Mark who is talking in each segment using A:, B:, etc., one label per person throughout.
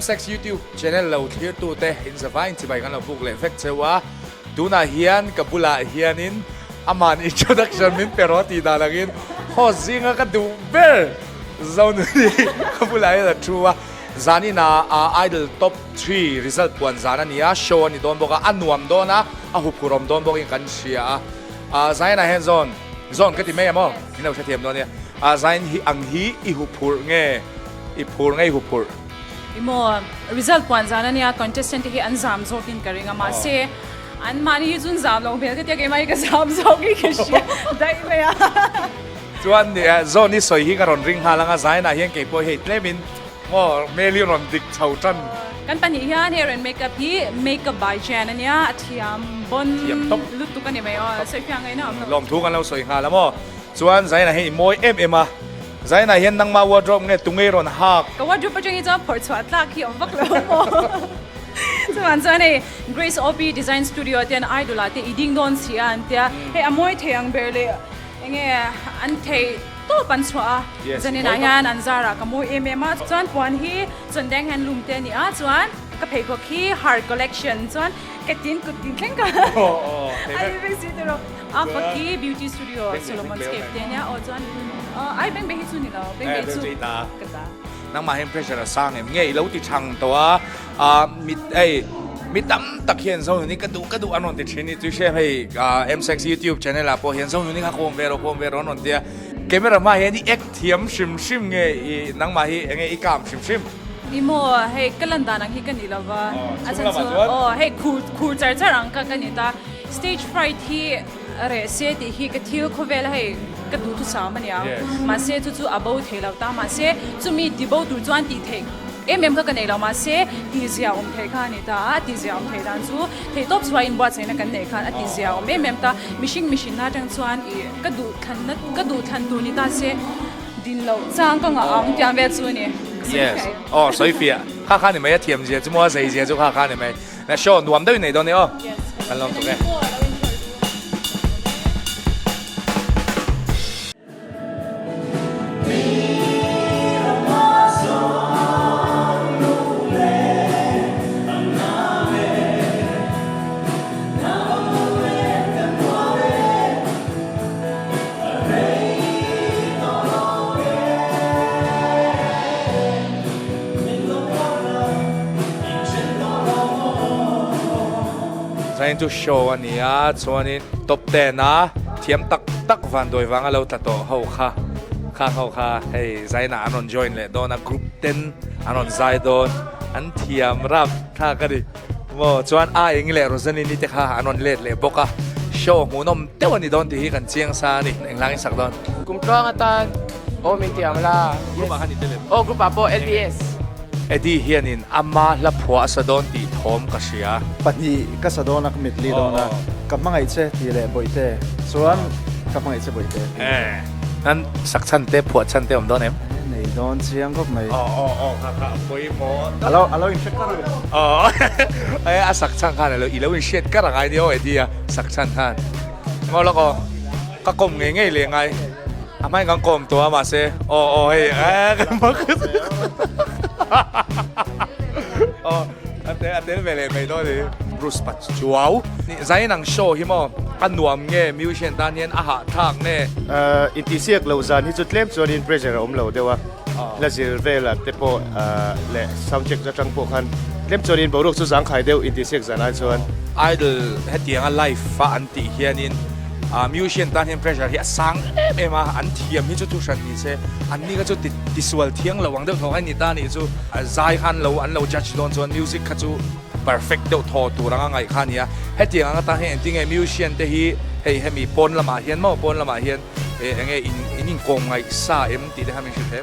A: MSEX YouTube channel lo thlirtute in zavaiin chibai kan lo buk leh vek cheu a, tunah hian ka bulah hianin aman introduction min pe rawh tih dan angin host zinga ka duh ber Zonuni ka bulah hian a thu a, zaninah Idol Top Three result puan zan a ni a, show a ni dawn bawk a, a nuam dawn a, a huphurhawm dawn bawkin kan hria a, zaninah hian zawn zawn ka ti mai em aw, min lo hrethiam dawn nia, zain hi ang hi i huphurh nge? I phur ngei hu phurh.
B: I maw result puan zan ania contestant te hi an zam zawk in ka ring a mahse an mahni hi chu an zam lo hmel ka tia keimah hi ka zam zawk hi ka hria daih mai a.
A: Chuan zawn i sawi hi ka rawn ring nghal anga zainah hian keipawh hei tlem in maw hmel hi rawn dik chho tan.
B: Kan pahnih hian hei rawn make up hi make up by Jen ania a thiam bon lutuk ani mai aw sawi fiah ngaihna awm lo.
A: Lawmthu kan lo sawi nghal a maw. Chuan Zaina hi i mawi em em a, Zaina hian nangmah wardrobe nge tunge rawn hak?
B: Ka wardrobe atang hi chuan phawrh chhuah tlak hi awm vak lo maw? Chuan chuan hei Grace OP Design Studio te an idol ah te i ding dawn si a an tia, hei a mawi thei ang ber leh enge an thei tawp an chhuah a, zaninah hian an zarah ka mawi em em a, chuan puan hi Chawndeng handloom te a ni a, chuan ka pheikhawk hi Heart Collection chuan ke tin kut tin thleng ka a ni vek si tiraw. A Faki Beauty Studio Solomon's Cave te ania aw chuan ai beng beng hi chu ni lo beng beng chu ka ta.
A: Nangmah hian pressure a sang em nge i lo ti thang tawh a a mit hei mi tam tak hian Zonuni ka duh ka duh an rawn ti thin i tui hre hei MSEX YouTube channel ah pawh hian Zonuni kha kawm ve rawh kawm ve rawh an rawn ti a camera hma hian i act thiam hrim hrim nge i nangmah hi enge i kam hrim hrim.
B: Ni maw hei ka lan dan ang hi ka ni lova a chhan chu aw hei khur khur char char ang kha ka ni ta. Stage fright hi reh se tih hi ka thil khawvel a hei ka duhthusam a nia mahse chu chu a bo thei lo ta mahse chumi ti bo tur chuan tih theih em em kha ka nei lo mahse tih zia awm theih kha a ni ta a tih zia awm theih dan chu theih tawp chhuah inbuatsaihna kan neih khan a tih zia awm em em ta mihring mihrinna atang chuan ih ka duhthlanna ka duhthlan tur ni ta se din loh chang ka ngah ang tiang vel chu a ni.
A: Yes aw sawi fiah kha kha ni mai a thiam zia chu maw a zei zia chu kha kha ni mai. Na show nuam deuh i nei dawn e aw. Kan lawm tuk e. Zain chu show a ni a chuanin top ten a thiam tak tak vanduai vanga lo tla tawh ho kha khang ho kha hei zainah an rawn join leh dawn a group ten an rawn zai dawn an thiam rap thlak a ni maw chuan a eng leh Rosalyn-i te kha an rawn let leh bawk a show hmuhnawm deuh a ni dawn tih hi kan chiang sa a ni enghlangin sak dawn.
C: Kum tluang atan aw min ti ang la.
A: Group ah khan i tel em?
C: Aw group ah pawh LBS.
A: Eddie hianin ama hla phuah a sa dawn tih thawm ka hria.
D: Pahnih ka sa dawn a, ka mit li dawn a, ka hmangaih che tih leh Bawihte chuan ka hmangaih che Bawihte tih.
A: Eh, nan sak chhan te phuah chhan te awm dawn em?
D: Nei dawn chiang khawp mai.
A: Aw aw aw kha kha a pawimawh.
D: A lo a lo inhriat kar ang.
A: Aw eh a sak chhan khan a lo i lo inhriat kar ang ai nia aw Eddie a sak chhan khan. Ngaw lawk aw. Ka kawm ngei ngei leh ngai. A hmain kan kawm tawh a mahse aw aw hei eh kan hmang aw a tel a tel ve leh mai dawn ni. Bruce Pachuau Zain ang show hi maw a nuam nge musician tan hian a hahthlak nge.
E: Intihsiak loh zan hi chu tlem chuanin pressure a awm lo deuh a, hla zir velah te pawh leh sound check atang pawh khan tlem chuanin boruak chu zangkhai deuh intihsiak zan ai chuan.
A: Idol hetianga live a an tih hianin musician tan hian pressure hi a sang em em a, an thiam hi chu thu hran ni se, an ni kha chu ti tisual thiang lo ang deuh thaw kha ni ta nih chu zai khan lo an lo judge dawn chuan music kha chu perfect deuh thaw tur anga ngaih kha a ni a, hetiang anga tan hian engtin nge musician te hi hei hemi pawn lamah hian maw pawn lamah hian eng nge in in inkawm ngaih sa em tih te kha min hrilh hle.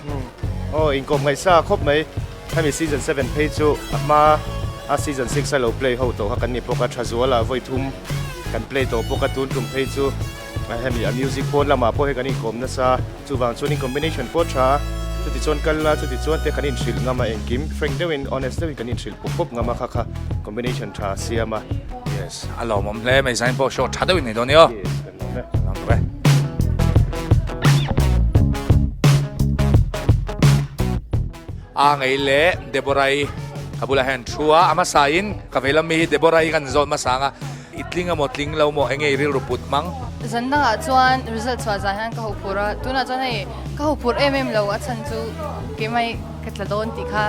E: Aw inkawm ngaih sa khawp mai, hemi season seven phei chu a hma a season six a lo play ho tawh kha kan ni bawk a, Thazuala vawi thum kan play tawh bawk a, tun tum phei chu hemi a music pawn lamah pawh hei kan inkawm nasa, chuvang chuanin combination pawh tha a, chuti chuan kal la chuti chuan te kan inhrilh ngam a engkim frank deuhin honest deuhin kan inhrilh pawp pawp ngam a kha kha combination tha a siam a.
A: Yes, a lawmawm hle mai, zain pawh show tha deuhin nei dawn nia aw.
E: Yes, kan lawm e.
A: Lawm tuk e. A ngei leh Deborah-i Ka bulah hian thu a, a hmasa in ka veilam mi hi Deborah hi kan zawt hmasa ang a, i tling emaw tling lo maw enge i rilru put hmang?
F: Zan dangah chuan result chhuah zan hian ka hophur a, tunah chuan hei ka hophur em em lo a chhan chu keimah hi ka tla dawn tih kha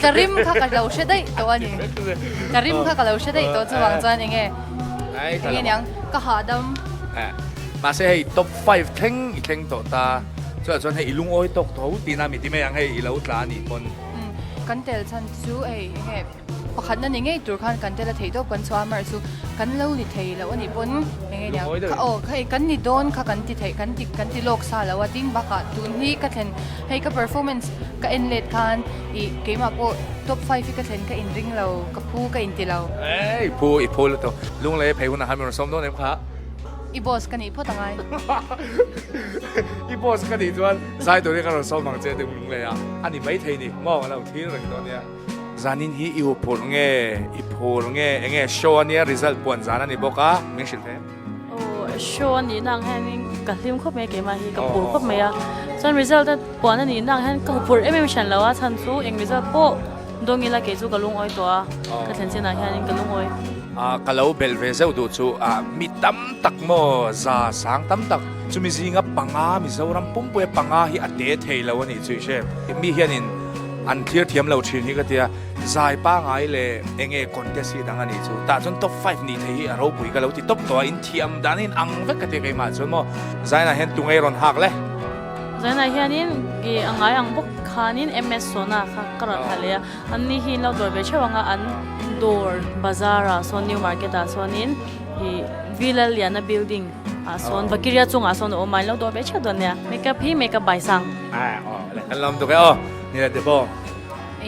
F: ka rim kha ka lo hre daih tawh a ni. Ka rim kha ka lo hre daih tawh chuvang chuan enge enge niang ka hahdam.
A: Mahse hei top five thleng i thleng tawh ta, chutah chuan hei i lungawi tawk tho tihna mi ti mai ang hei i lo tla a nih pawn.
F: Kan tel chhan chu hei enge pakhatna ni ngei tur khan kan tel a theih tawp kan chhuah a mar chu kan lo ni thei loh a nih pawn enge niang kha aw hei kan ni dawn kha kan ti theih kan ti kan ti lawk sa lo a tin bakah tun hi ka thlen hei ka performance ka en let khan ih keimah pawh top five hi ka thlen ka inring lo ka phu ka inti lo.
A: Ei phu i phu lutuk lunglei phei hunah khan min rawn sawm dawn em kha.
F: I boss ka nih phawt angai.
A: I boss ka nih chuan zai turin ka rawn sawm ang che deuh lung leh a, a ni mai thei ni maw ka lo thlir reng dawn nia. Zanin hi i huphurh nge, i phur nge, enge show a nia result puan zan a ni bawk a, min hrilh thei em?
G: Aw show a nih na ang hianin ka hlim khawp mai a keimah hi ka phur khawp mai a, chuan result a puan a nih na ang hian ka huphurh em em hran lo a chhan chu eng result pawh dawng ila kei chu ka lungawi tawh a, ka thlen chinah hianin ka lungawi.
A: Ka lo belh ve zeuh duh chu mi tam tak maw za sang tam tak chumi zinga panga Mizoram pumpuia panga hi a te thei lo a nih chu i hre. Mi hianin an thlir thiam lo thin hi ka tia zai pangai leh enge contest hi dang a nih chu tah chuan top five nih thei hi a ropui ka lo ti tawp tawh a inthiam dan a in ang vek ka tia keimah chuan maw zainah hian tunge rawn hak le.
G: Zainah hianin i a ngai ang bawk khanin MS Sona kha ka rawn ha leh a. An ni hi in lo dawr ve theuh ang a, an dawr bazar ah sawn new market ah sawnin ih Villa Liana building ah sawn Vakiria chungah sawn a awm a, in lo dawr ve theuh dawn nia. Makeup hi makeup by sang.
A: Aw kan lawm tuk e aw ni le te pawh.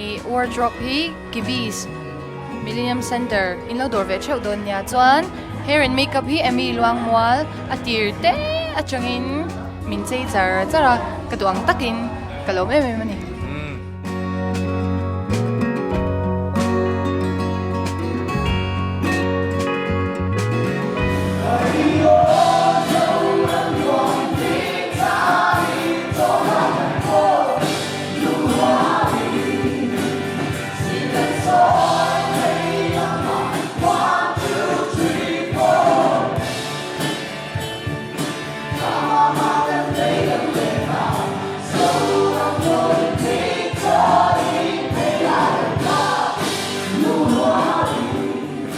F: Ih wardrobe hi Kibis Millennium Center in lo dawr ve theuh dawn nia chuan hair and makeup hi Emmy Luangmual a tir te atangin min chei char char a ka duh ang takin ka lawm em em a ni.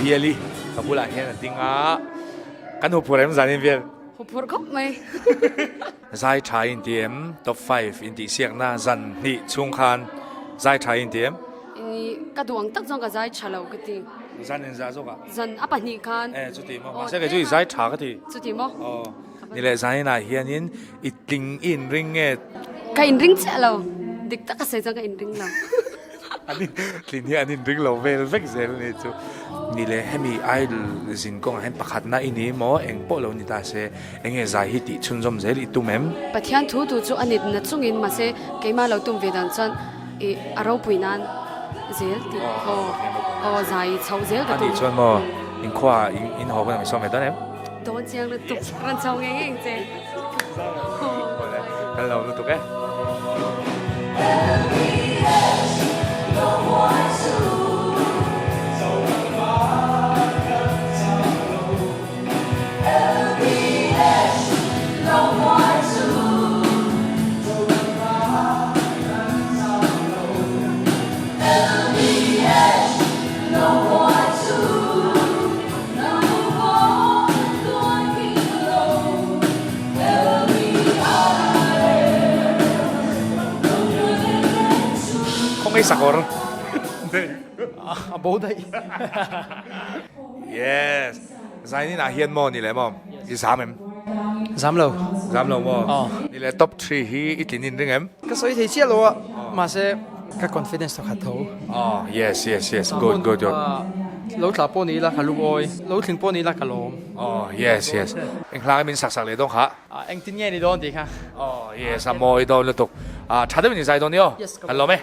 A: Viali ka bulah hian a ding a, kan huphurh em zanin vel?
H: Huphurh khawp mai.
A: Zai tha in ti em? Top five in tih siakna zan hnih chhung khan zai tha in ti em?
H: Ka duh ang tak chuan ka zai tha lo ka ti.
A: Zan in zah zawk ah?
H: Zan a pahnih khan.
A: E chuti maw? Mahse kei chu i zai tha ka ti.
H: Chuti maw?
A: Aw. Ni leh zaninah hianin i tling i inring nge?
H: Ka inring chiah lo. Dik taka sawi chuan ka inring lo.
A: An in tlin hi an inring lo vel vek zel a nih chu. Ni leh hemi idol zin kawngah hian pakhatna i ni maw? Eng pawh lo ni ta se enge zai hi tih chhunzawm zel i tum em?
H: Pathian thu tu chu a nit na chungin mahse keimah lo tum ve dan chuan i a ropui nan zel tih aw aw zai chhoh zel ka tum.
A: A nih chuan maw inkhua in haw hunah min sawm ve dawn em?
H: Dawn chiang lutuk, rawn chho ngei ngei ang che.
A: Kan lo lutuk e. Khawngaih sakawr.
C: A bo daih.
A: Yes. Zainin ah hian maw ni leh maw? I zam em?
C: Zam lo.
A: Zam lo maw? Ni leh top three hi i tlin in ring em?
C: Ka sawi thei chiah lo a, mahse ka confidence tha khat tho.
A: Aw yes yes yes good good good.
C: Lo tla pawh ni ila ka lungawi, lo tling pawh ni ila ka lawm.
A: Aw yes yes. Eng hlang in min sak sak leh dawn kha?
C: Engtin nge ni dawn tih kha.
A: Aw yes a mawi dawn lutuk. Tha deuhin i zai dawn ni aw?
C: Yes ka
A: Kan lawm e.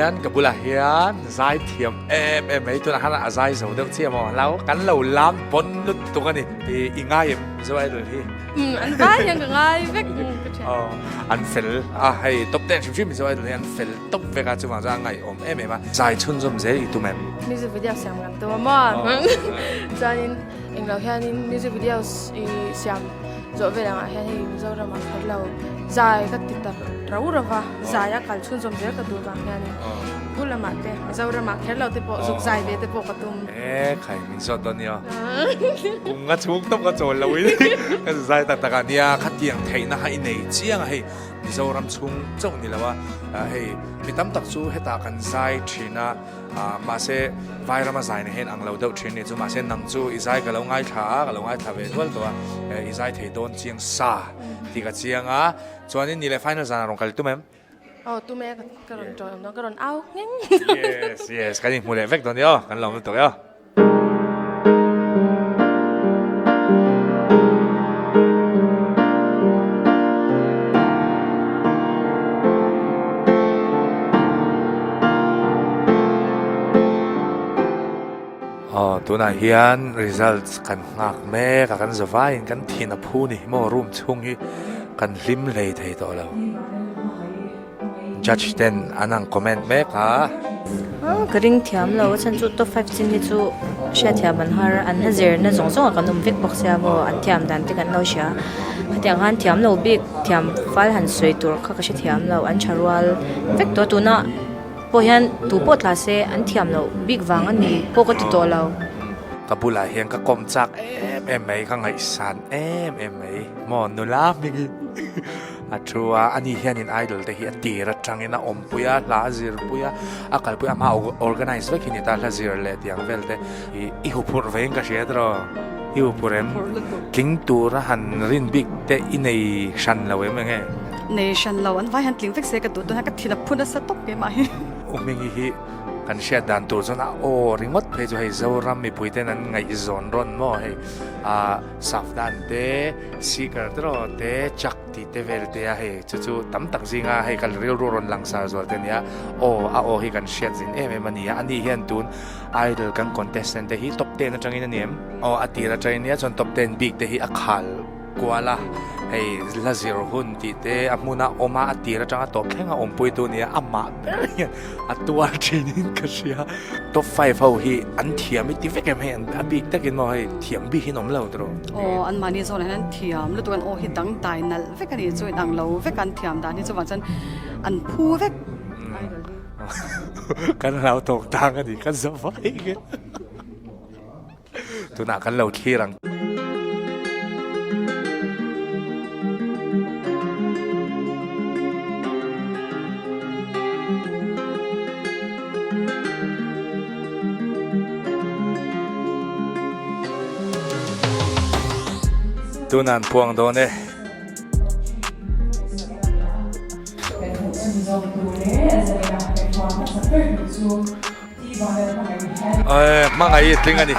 A: hian ka bulah hian zai thiam em em mai tunah khan a zai zo deuh chiah maw hlau kan lo lam pawn lutuk a ni i ngai em Mizo Idol hi
I: Um an vai hian ka ngai vek ka thian.
A: Aw an fel a hei top ten hrim hrim Mizo Idol hi an fel top vek a chuvang chuan a ngaihawm em em a zai chhunzawm zel i tum em?
I: Music video siam kan tum a maw chuanin englo hianin music videos i siam zawh vel angah hian hei Mizoram ah kher lo zai ka ti ta rau rau va zai a kal chhunzawm zel ka duh vang hianin pu lamah te Mizoram ah kher lo te pawh zuk zai ve te pawh ka tum.
A: E khai min zawt dawn nia kum nga chhung tawp ka chawl lo in ka zai tak tak a nia khatiang theihna kha i nei chiang a hei Mizoram chhung chauh ni lo a hei mi tam tak chu hetah kan zai thin a Mahse, Vairama zai na hian ang lo deuh thin ni chu. Mahse, nang chu i zai ka lo ngaithla a, ka lo ngaithla ve nual tawh a, i zai thei dawn chiang sa tih ka chiang a. Chuanin ni leh final zanah rawn kal tum em?
I: Aw, tum e, ka rawn tawi awm dawn, ka rawn au ngheng.
A: Yes, yes, kan inhmu leh vek dawn nia aw, kan lawm lutuk e aw. Aw tunah hian results kan nghak mek a kan zavaiin kan thin a phu ni maw room chhung hi kan hlim hlei thei tawh lo. Judge ten an ang comment mek a.
J: Ka ring thiam lo a chhan chu top 5 chin hi chu hriatthiam an har an hla zirna zawng zawng ah kan awm vek bawk sia maw an thiam dan te kan lo hria khatiang khan thiam lo bik thiam fal han sawi tur kha ka hrethiam lo an tha rual vek tawh a tuna pawh hian tu pawh tla se an thiam loh bik vang a ni pawh ka ti tawh lo.
A: Ka bulah hian ka kawm chak em em mai ka ngaihsan em em mai maw nula hmingin. A thu a, ani hianin idol te hi a tir atangin a awmpui a, hla a zirpui a, a kalpui a, amah organize vek hi ni ta, hla zir leh tiang vel te hi i huphurh vein ka hria tiraw, i huphurh em? Tling tura han rin bik te i nei hran lo em enge?
K: Nei hran lo, an vai han tling vek se ka duh tuna ka thin a phu nasa tawp keimah hi.
A: U Hmingi hi kan hriat dan tur chuan a aw ringawt phei chu hei Zoram mipui ten an ngaihzawn rawn maw hei ah Safdan te, Seeker te rawh te, Chuck tih te vel te a hei chu chu tam tak zinga hei kan rilru rawn langsar zual te a nia. Aw a aw hi kan hriat zin em em a ni a, ani hian tun Idol kan contestant te hi top ten atangin a ni em? Aw a tir atangin nia chuan top ten bik te hi a khal kual a, hei hla zir hun tih te a hmuna awm a, a tir atanga tawp thleng a awmpui tu a nia, amah ber hian a tuar thin in ka hria. Top 5 ho hi an thiam i ti vek em hei a bik takin maw hei thiam bik in awm lo tawh.
K: Aw an mahni zawnah hian an thiam lutuk an aw hi dangdai nalh vek a ni chu inang lo vek an thiam dan hi chuvang chuan an phu vek.
A: Kan hlau tawk tang a ni kan za vai nge. Tunah kan lo thlir ang. Tunah an puang dawn e. Hmangaih i tling a ni.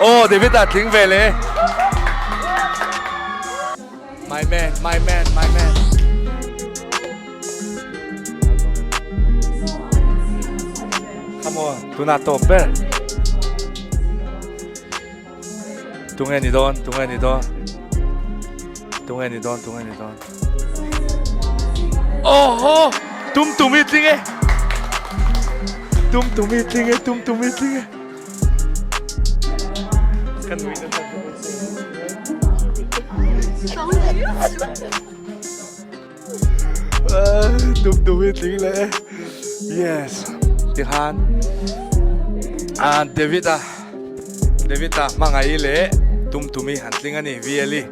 A: Aw David a tling ve le. My man, my man, my man. Come on, tunah tawp ber. Tunge ni dawn, tunge ni dawn. Tunge ni dawn, tunge ni dawn. Oho, tum tum i tling e. Tum tum i tling e, tum tum i tling e. Kan nui nasa. Tum tum hi tling leh e. Yes. Tikhan ah David a David a hmangaih leh tum tum hi han tling a ni VLE.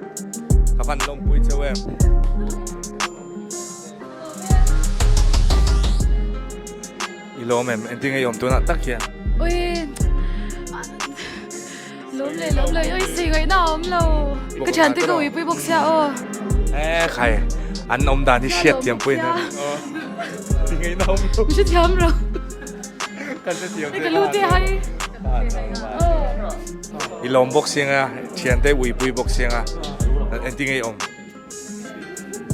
A: Ka van lawmpui cheu em. I lawm em? Engtin nge i awm tunah tak hian?
I: Ui Lawm leh lawm lo ui si ngaihna a awm lo. Ka thiante ka uipui bawk sia aw.
A: E khai an awm dan hi hriat thiam pawhin a ni. Ti ngaihna a awm lo.
I: Mi hrethiam lo.
A: Kan hrethiam
F: Ka lu te hai.
A: I lawm bawk siang a, thiante uipui bawk siang a. Engtin nge i awm?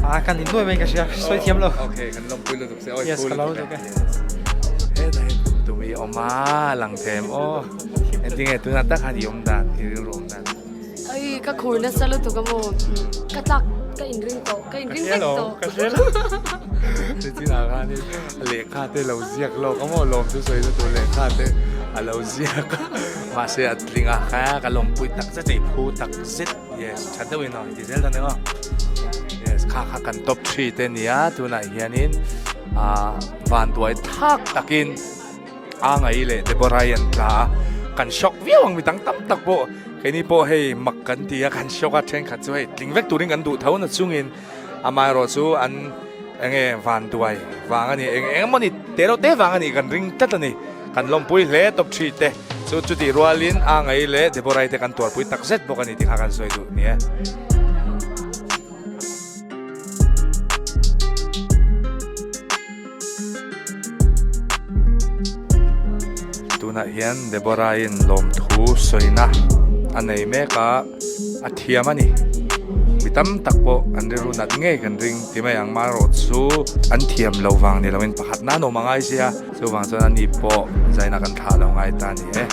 C: Ah, kan in nuai mai ka hria, sawi thiam lo.
A: Okay, kan lawmpui lutuk che. Oi,
C: Yes, ka lo lutuk e.
A: Hetah hian tum i awm a, lang them aw. Engtin nge tunah tak khan i awm dan, i rilru awm dan?
H: Oi, ka khur nasa lutuk a maw. Ka tlak, ka inring tawh, ka inring vek tawh.
A: Ka hre lo, ka hre lo. Nichinah khanin lehkha te lo ziak lawk a maw, lawm chu sawi na tur lehkha te a lo ziak a. Mahse a tling a, ka lawmpui tak zet a, i phu tak zet. Yes, tha deuhin aw, ti zel dawn eng aw. Yes, kha kha kan top 3 te nia, tunah hianin ah vanduai thak takin Angai leh Deborah-i an tla a, kan shock viau ang mi dang tam tak pawh keini pawh hei mak kan ti a, kan shock a, thenkhat chu hei tling vek turin kan duh tho na chungin amaherawh chu an enge vanduai vang a ni, eng eng emaw ni te reuh te vang a nih kan ring tlat a ni, kan lawmpui hle top 3 te. Chu chutih rualin Angai leh Deborah-i te kan tuarpui tak zet bawk a ni tih kha kan sawi duh ni e. Tunah hian Deborah-i'n lawmthu sawina a nei mek a, a thiam a ni. Mi tam tak pawh an rilru nat ngei kan ring ti mai ang marawh chu an thiam lo vang ni loin pakhat nan awm a ngai sia. Chuvang chuan ani pawh zaina kan thlah lo ngai ta a ni e.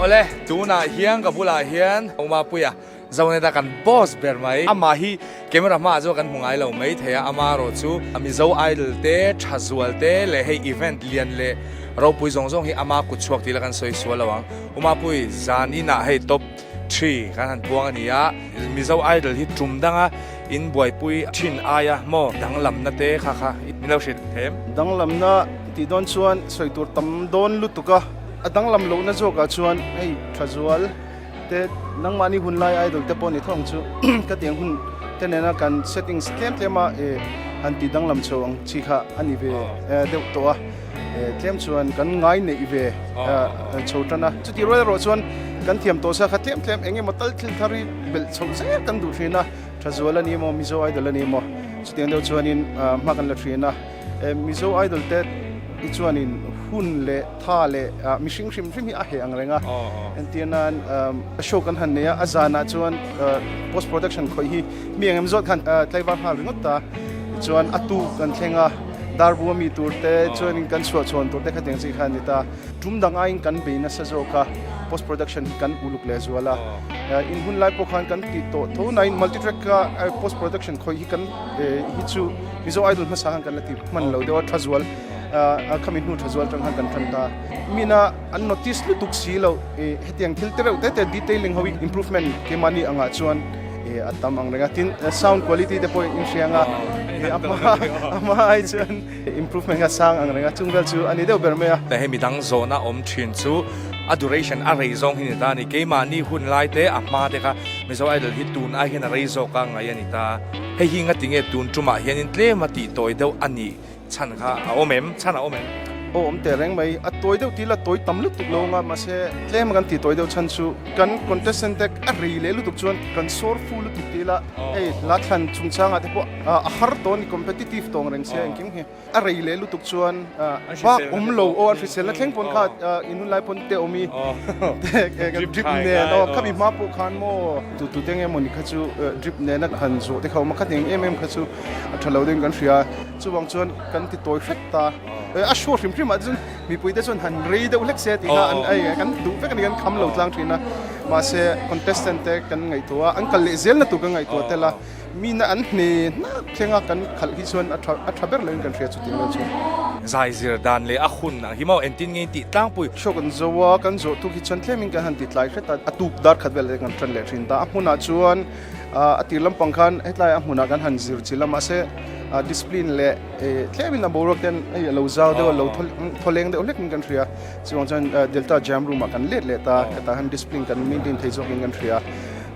A: Awle, tunah hian ka bulah hian Umapuia Zoneta kan boss ber mai. Amah hi camera hmaah chuan kan hmu ngai lo mai thei a, ama erawh chu Mizo Idol te, Thazual te leh hei event lian leh ropui zawng zawng hi ama kut chhuak tih la kan sawi sual lo ang. Umapui, zan inah hei top three kan han puang a ni a, Mizo Idol hi tum danga in buaipui thin aia maw danglamna te kha kha min lo hrilh them.
L: Danglamna tih dawn chuan sawi tur tam dawn lutuk a, a danglam lohna zawkah chuan hei Thazual, te nangmahni hun lai idol te pawh ni tho ang chu ka tiang hun te nena kan settings tlem tlem a eh han ti danglam chho ang chi kha a ni ve deuh tawh a eh tlem chuan kan ngai neih ve chho tan a chuti rual erawh chuan kan thiam tawh sa kha tlem tlem eng emaw tal thil thar hi belh chho zel kan duh thin a Thazual a ni emaw Mizo idol a ni emaw chutiang deuh chuanin hma kan la thin a. Mizo Idol te hi chuanin hun leh tha leh mihring hrim hrim hi a heh ang reng a. Entir nan show kan han nei a, a zanah chuan post production khawih hi mi engem zawt khan tlaivar nghal ringawt ta. Tichuan a tuk kan thleng a, darbu a mi tur te chuanin kan chhuah chhawn tur te khatiang chi kha a ni ta. Tum dang aiin kan bei nasa zawk a, post production hi kan uluk leh zual a. In hun lai pawh khan kan tih tawh tho nain multi track a post production khawih hi kan hi chu Mizo Idol hmasa khan kan la ti hman lo deuh a, Thazual khami hnu Thazual tang khan kan tan ta. Mina an notice lutuk si lo hetiang thil te reuh te te detailing ho hi improvement keimahni angah chuan a tam ang reng a, tin sound quality te pawh in hria anga a hma ai chuan improvement kha sang ang reng a, chung vel chu a ni deuh ber mai a.
A: Hei midang zawhna awm thin chu a duration a rei zawng hi ni ta a ni, keimahni hun lai te a hma te kha Mizo Idol hi tun ai hian a rei zawk a ngai a ni ta. Hei hi ngati nge tun tumah hianin tlem a tih tawi deuh a nih chhan kha a awm em? Chhan a awm em?
L: Aw awm teh reng mai, a tawi deuh tih la tawi tam lutuk lo anga mahse tlem a kan tih tawi deuh chhan chu kan contestant te a rei leh lutuk chuan kan sawr fu lutuk tih ila hei hla thlan chungchangah te pawh a har tawh a ni competitive tawng reng sia engkim hi. A rei leh lutuk chuan bak awm lo aw an hriselna thleng pawn kha in hun lai pawn te awm i drip nen aw khami hma pawh khan maw tu tu te nge mawni kha chu drip nena han zawh te kha awm a khatiang em em kha chu a tha lo deuhin kan hria chuvang chuan kan ti tawi hret ta a show hrim hrim ah te chuan mipui te chuan han rei deuh hlek se tih kha an ei kan duh vek a ni kan kham lo tlang thin a mahse contestant te kan ngaihtuah a an kal leh zelna tur kan ngaihtuah tel a. Mina an hne hnak thleng a kan khalh hi chuan a tha a tha ber lo in kan hria chuti mai chuan.
A: Zai zir dan leh a hun ang hi maw engtin nge tih tlangpui.
L: Show kan zo a, kan zawh tuk hi chuan tlem in kan han ti tlai hret a, a tuk dar khat vel te kan tan leh thin ta. A hmunah chuan a tir lampang khan hetlai a hmunah kan han zir chilh a mahse discipline leh tlem in a boruak te hei a lo zau deuh a lo thaw leng deuh hlek in kan hria. Chuvang chuan Delta Jam room ah kan let leh ta, hetah hian discipline kan maintain thei zawk in kan hria.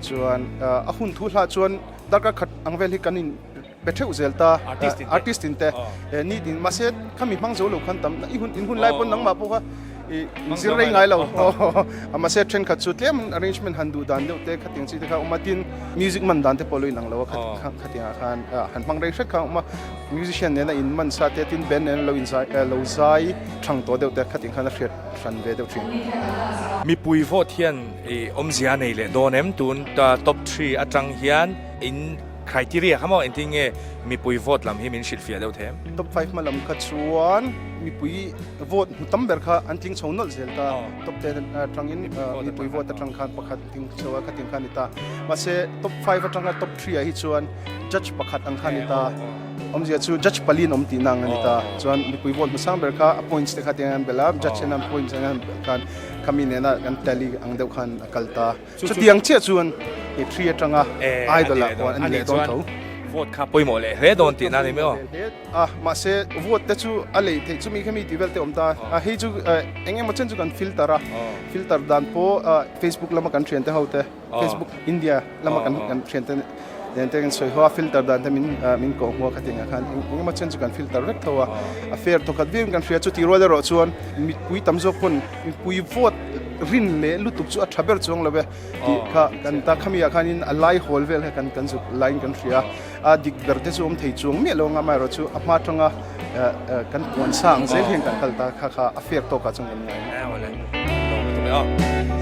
L: Chuan a hun thu hlah chuan darkar khat ang vel hi kan in pe theuh zel ta artist in te ni tin mahse khami hmang zo lo khan tam i hun in hun lai pawn nangmah pawh kha i zir rei ngai lo mahse thenkhat chu tlem arrangement han duh dan deuh te khatiang chi te kha awm a tin music man dan te pawh lo inang lo a khatiang ah khan han hmang rei hret kha awm a musician nena in man sa te tin band nena lo in zai lo zai thang tawh deuh te khatiang khan a hriat hran ve deuh thin.
A: Mipui vote hian I awmzia a nei leh dawn em? Tun top 3 atang hian in criteria kha maw engtin nge mipui vote lam hi min hrilhfiah deuh thei em?
L: Top 5 hma lam kha chuan mipui vote hmu tam ber kha an tling chho nawlh zel ta. Top 10 atangin mipui vote atang khan pakhat tling chho a khatin kha a ni ta. Mahse top 5 atanga top 3 ah hi chuan judge pakhat ang kha a ni ta. Awmzia chu judge pali an awm tihna ang a ni ta. Chuan mipui vote hmu sang ber kha a points te kha tiang an belh a, judge hian an points ang an belh khan Khami nena kan tally ang deuh khan a kal ta. Chutiang chiah chuan he tree atanga idol ah pawh an ni leh dawn tho.
A: Vote kha pawimawh leh hle dawn tihna a ni mai aw.
L: A, mahse vote te chu a lei theih chumi khami tih vel te awm ta. A, hei chu eng emaw chen chu kan filter a, filter dan pawh Facebook lama kan thiante ho te, Facebook India lama kan kan thiante nen te kan sawi ho a, filter dan te min min kawh hmuh a khatiang ah khan eng emaw chen chu kan filter vek tho a, a fair thawkhat viau in kan hria chuti rual erawh chuan mipui tam zawk pawn mipui vote rin leh lutuk chu a tha ber chuang lo e tih kha kan ta khami ah khanin a lai hawl vel kha kan kan zuk laiin kan hria a dik ber te chu awm thei chuang miah lo anga amaherawh chu a hma atanga kan puan sa ang zel hian kan kal ta kha kha a fair tawkah chuan kan ngai.